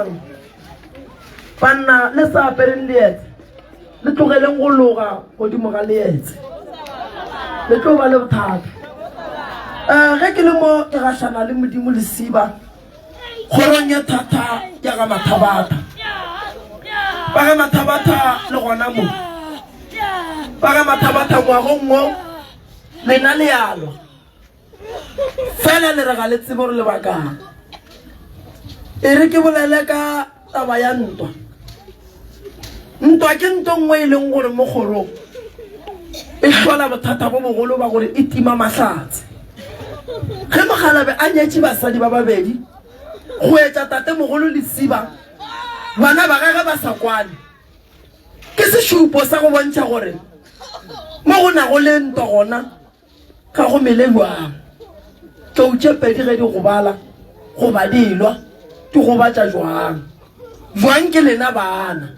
kgang. Banna le sa apereng leetse, le tlogeleng go loga godimo ga leetse. Le tlo ba le bothata. Um ge ke le mo ke gahlana le Modimo Lesiba kgorong ya thata ya ga Mathabatha. Ba ga Mathabatha le gona mo. Ba ga Mathabatha ngwagong wo lena le alwa. Fela le re ga le tsebe gore lebakang. E re ke bolele ka taba ya ntwa. Ntwa ke nto nngwe e leng gore mo kgorong e hlola bothata bo bogolo ba gore e tima mahlatse. Ge mokgalabe a nyetše basadi ba babedi go etša tatemogolo Lesiba, bana ba gage ba sa kwane. Ke sešupo sa go bontšha gore mo go nago le ntwa gona Ga go mele bjang. Tlou tše pedi ge di gobala goba di elwa, di gobatša jwang. Jwang ke lena bana.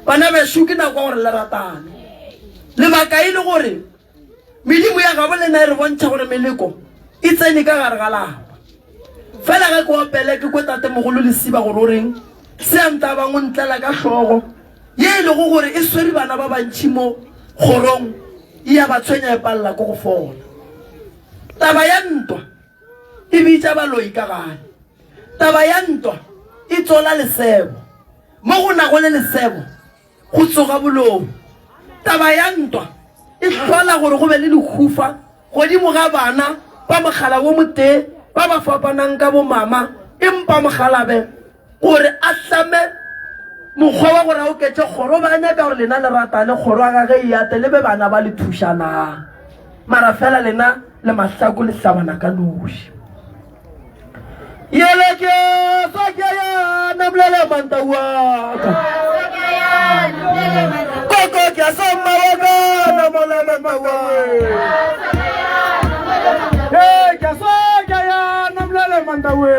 Bana bešo ke nako ya gore le ratane. Lebaka e le gore medimo ya gabo lena e re bontšha gore meleko e tsene ka gare ga lapa. Fela ge ke opele ke kwe tatemogolo Lesiba gore o reng, se a ntabang o ntlela ka hlogo. ye e lego gore e swere bana ba bantši mo kgorong e a ba tshwenya e palela ke go fola. Taba ya ntwa e bitša baloi ka gae. Taba ya ntwa e tsola lesebo. Mo go nago le lesebo go tsoga boloi. Taba ya ntwa e hlola gore go be le lehufa godimo ga bana ba mogala wo motee ba ba fapanang ka bomama empa mogalabe Gore a hlame mokgwa wa gore a oketše kgoro, o be a nyaka gore lena le ratane, kgoro ya gage e ate, le be bana ba le thušanang. Mara fela lena le mahlako le hlabana ka noši. Yele ke sa ke ya namlele manta wa ka. Koko ke sa mma ka namola manta wa. Hey, ke sa ke ya namlele manta we.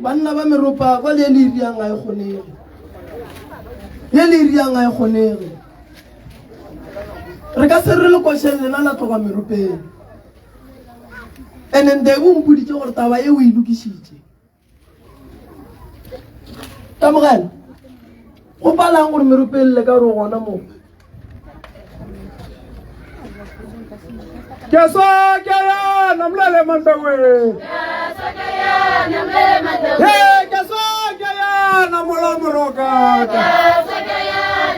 Banna ba meropa kwa le le iriang ga e kgonege. Le le iriang ga e kgonege. Re ka se re le košeng lena la tloga meropeng. Ene Ndebu o mpoditše gore taba ye o e lokišitše. Kamogelo, go palang gore meropeng le ka gore o gona mo. Ke sa ke ya namlele mandawe. Hey, ke sa ke ya namola moroka.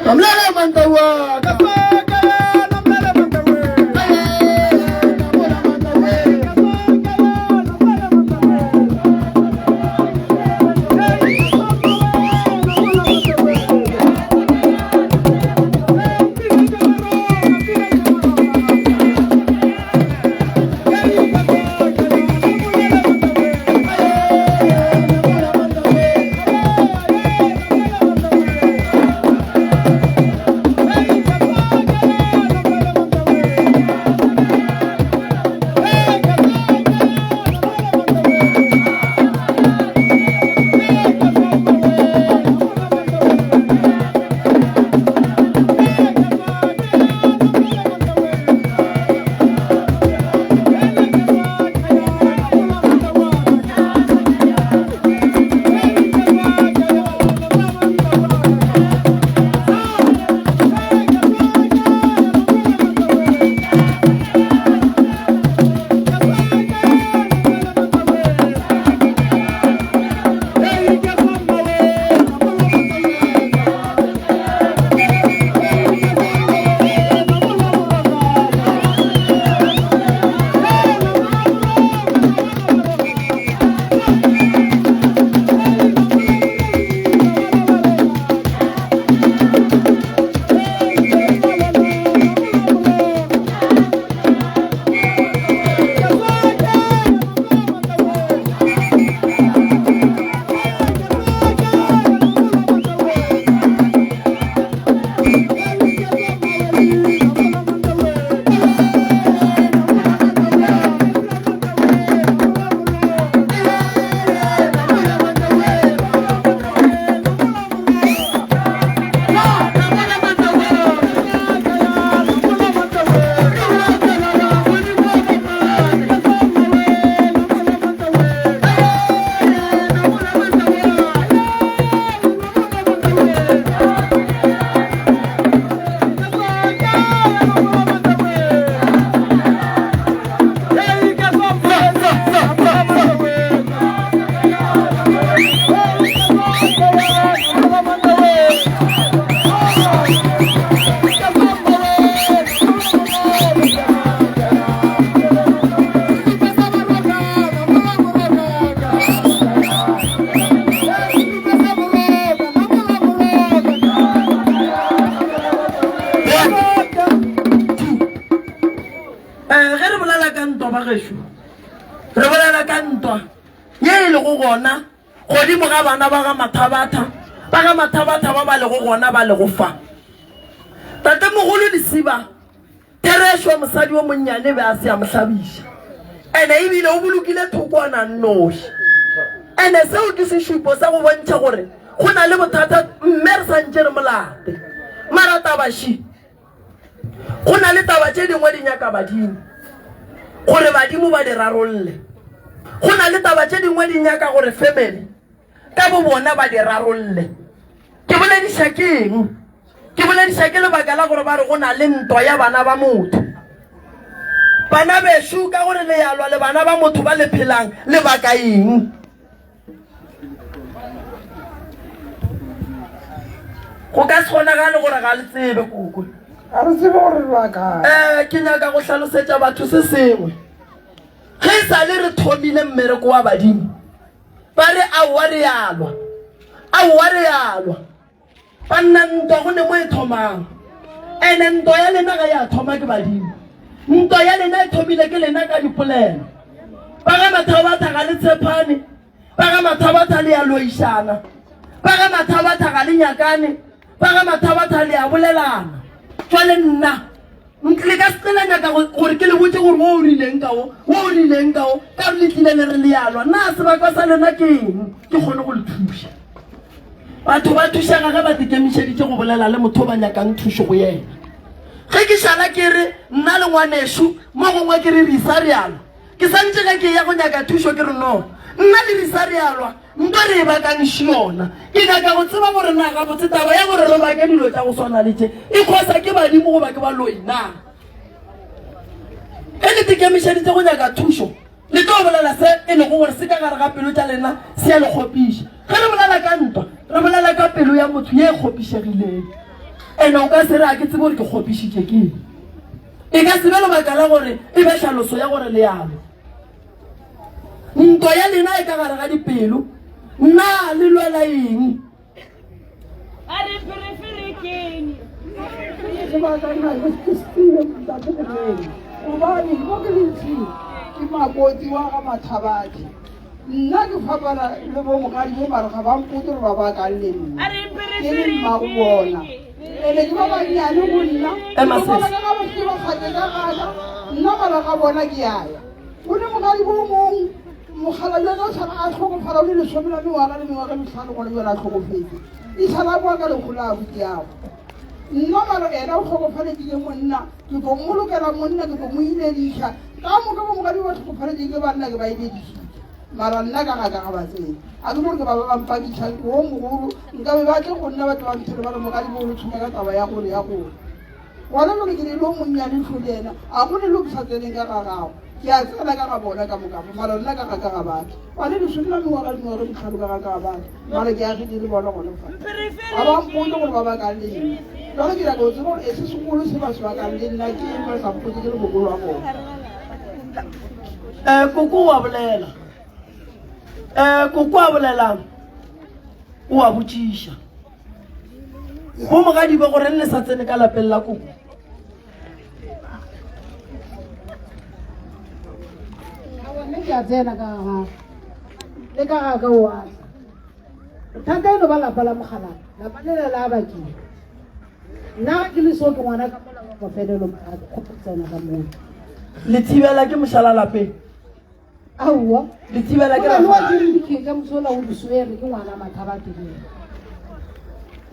Namlele mandawa. Ke sa ke ya namlele mandawe. gešo re bolela ka ntwa ye e lego gona godimo ga bana ba ga Mathabatha, ba ga Mathabatha ba ba lego gona ba lego fa. Tatemogolo Lesiba, therešo mosadi o monnyane be a se a mo hlabiša, ene ebile o bolokile thokwana a nnoši. Ene seo ke sešupo sa go bontšha gore go na le bothata mme re sa ntše re mo late. Mara taba še. Go na le taba tše dingwe di nyaka badimo gore badimo ba di rarolle. Go na le taba tše dingwe di nyaka gore family ka bo bona ba di rarolle. Ke bolediša ke eng? Ke bolediša ke lebaka la gore ba re go na le ntwa ya bana ba motho. Bana bešo ka gore le ya lwa le bana ba motho ba le phelang le baka eng? Go ka se kgonagale gore ga le tsebe koko. Ga re tsebe gore re ba kae. Eh, ke nyaka go hlalosetša batho se sengwe. Ge e sa le re thomile mmereko wa badimo, ba re aowa re ya lwa, aowa re ya lwa. Banna ntwa go ne mo e thomang. Ene ntwa ya lena ga ya thoma ke badimo. Ntwa ya lena e thomile ke lena ka dipolelo. Ba ga Mathabatha ga le tshepane. Ba ga Mathabatha le ya loišana. Ba ga Mathabatha ga le nyakane. Ba ga Mathabatha le ya bolelana. Jwale nna Le ka se tle la nyaka gore ke le botše gore wo o rileng ka wo, wo o rileng ka wo, ka gore le tlile le re le ya lwa. Na sebakwa sa lena ke eng? Ke kgone go le thuša. Batho ba thušega ge ba ikemišeditše go bolela le motho o ba nyakang thušo go yena. Ge ke šala ke re nna le ngwanešu, mo gongwe ke re Risa re a lwa. Ke sa ntše ge ke eya go nyaka thušo ke re no, nna le Risa re a lwa. Nka re e bakang še yona. Ke nyaka go tseba gore na gabotse taba ya gore re bake dilo tša go swana le tše e khosa ke badimo goba ke baloi na. Ge le tikemišeditše go nyaka thušo, le tlo bolela se e lego gore se ka gare ga pelo tša lena se a le kgopiša. Ge re bolela ka ntwa, re bolela ka pelo ya motho ye e kgopišegilego. Ene o ka se re, A ke tsebe gore ke kgopišitše ke eng. E ka se be lebaka la gore e be hlaloso ya gore le a lwa. Ntwa ya lena e ka gare ga dipelo. Na le lwela eng? A re pherefere ke eng? Sebaka nna ke se tsebe ntate Morena, gobane mo ke leng tshimo ke makoti wa ga Mathabathe. Nna ke fapana le bo mogadi bo mara ga ba mpotse gore ba bakang le nna. A re Ke le pherefere mmago ke bona. eng? Ene ke ba bannyane go nna. Ema Ke bona sis. ka ga ba ke ba kgate ka gaka. Nna mara ga bona ke a ya. Go ne mogadi bo mong mokgalabje ka tshwana a hlokofala o le lesome la mengwaga le mengwaga e mehlano gona bjale a hlokofetse. E sala kwa ka lehu la abutiago. Nna mara ena o hlokofaledile monna, ke tlo mmolokela monna, ke tlo mo ilediša. Ka moka bo mogadi ba hlokofaledile ke banna ke ba iledišitše. Mara nna ka ga ka ga ba tsebe. A ke gore ke ba ba ba mpakišang ke wo mogolo, nka be ba tle go nna ba tle ba nthole ba re mogadi bo lo thoma ka taba ya gore ya gore. Gona jwale ke ne le o monnyane tlho le yena, a go ne le o ke sa tseneng ka ga gago. Ke a tsena ka ga bona ka moka mo, mara nna ka ga ka ga batho. Ba le lesome la mengwaga le mengwaga e mehlano ka ga ka ga batho, mara ke agile le bona gona fa. Ga ba mpone gore ba bakang le nna. Jwale ke nyaka go tseba gore e se segolo se ba se bakang le nna ke eng ba sa mpotse ke le mogolo wa bona. Eh, koko o a bolela. Eh, koko a bolelang o a botšiša. Bo mogadi ba gore le sa tsene ka lapeng la koko. Nne ke a tsena ka ga gago le ka ga ka o a tla. Bothata e no ba lapa la mogalana, lapa lela la bakile. Nna ga ke le so ke ngwana ka mola wa mafelelo mara ke kgone go tsena ka moo. Le thibela ke mošala lapeng. Aowa. Le thibela ke Go na le wa rakgadi. tšere dikhei tša mosola o di swere ke ngwana Mathabatebele.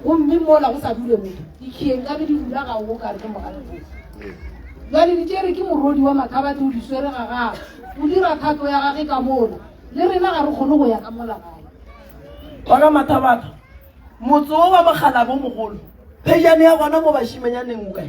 Gomme mola go sa dule motho, dikhei nkabe di dula ga o kare ke mogalebosi. Bjale di tšere ke morodi wa Mathabate o di swere ga gagwe, o dira thato ya gage ka mola. Le rena ga re kgone go ya ka mola gae. Wa ga Mathabatho, motse wo wa Mokgalabo mogolo, phejane ya gona mo bašimanyaneng o kae?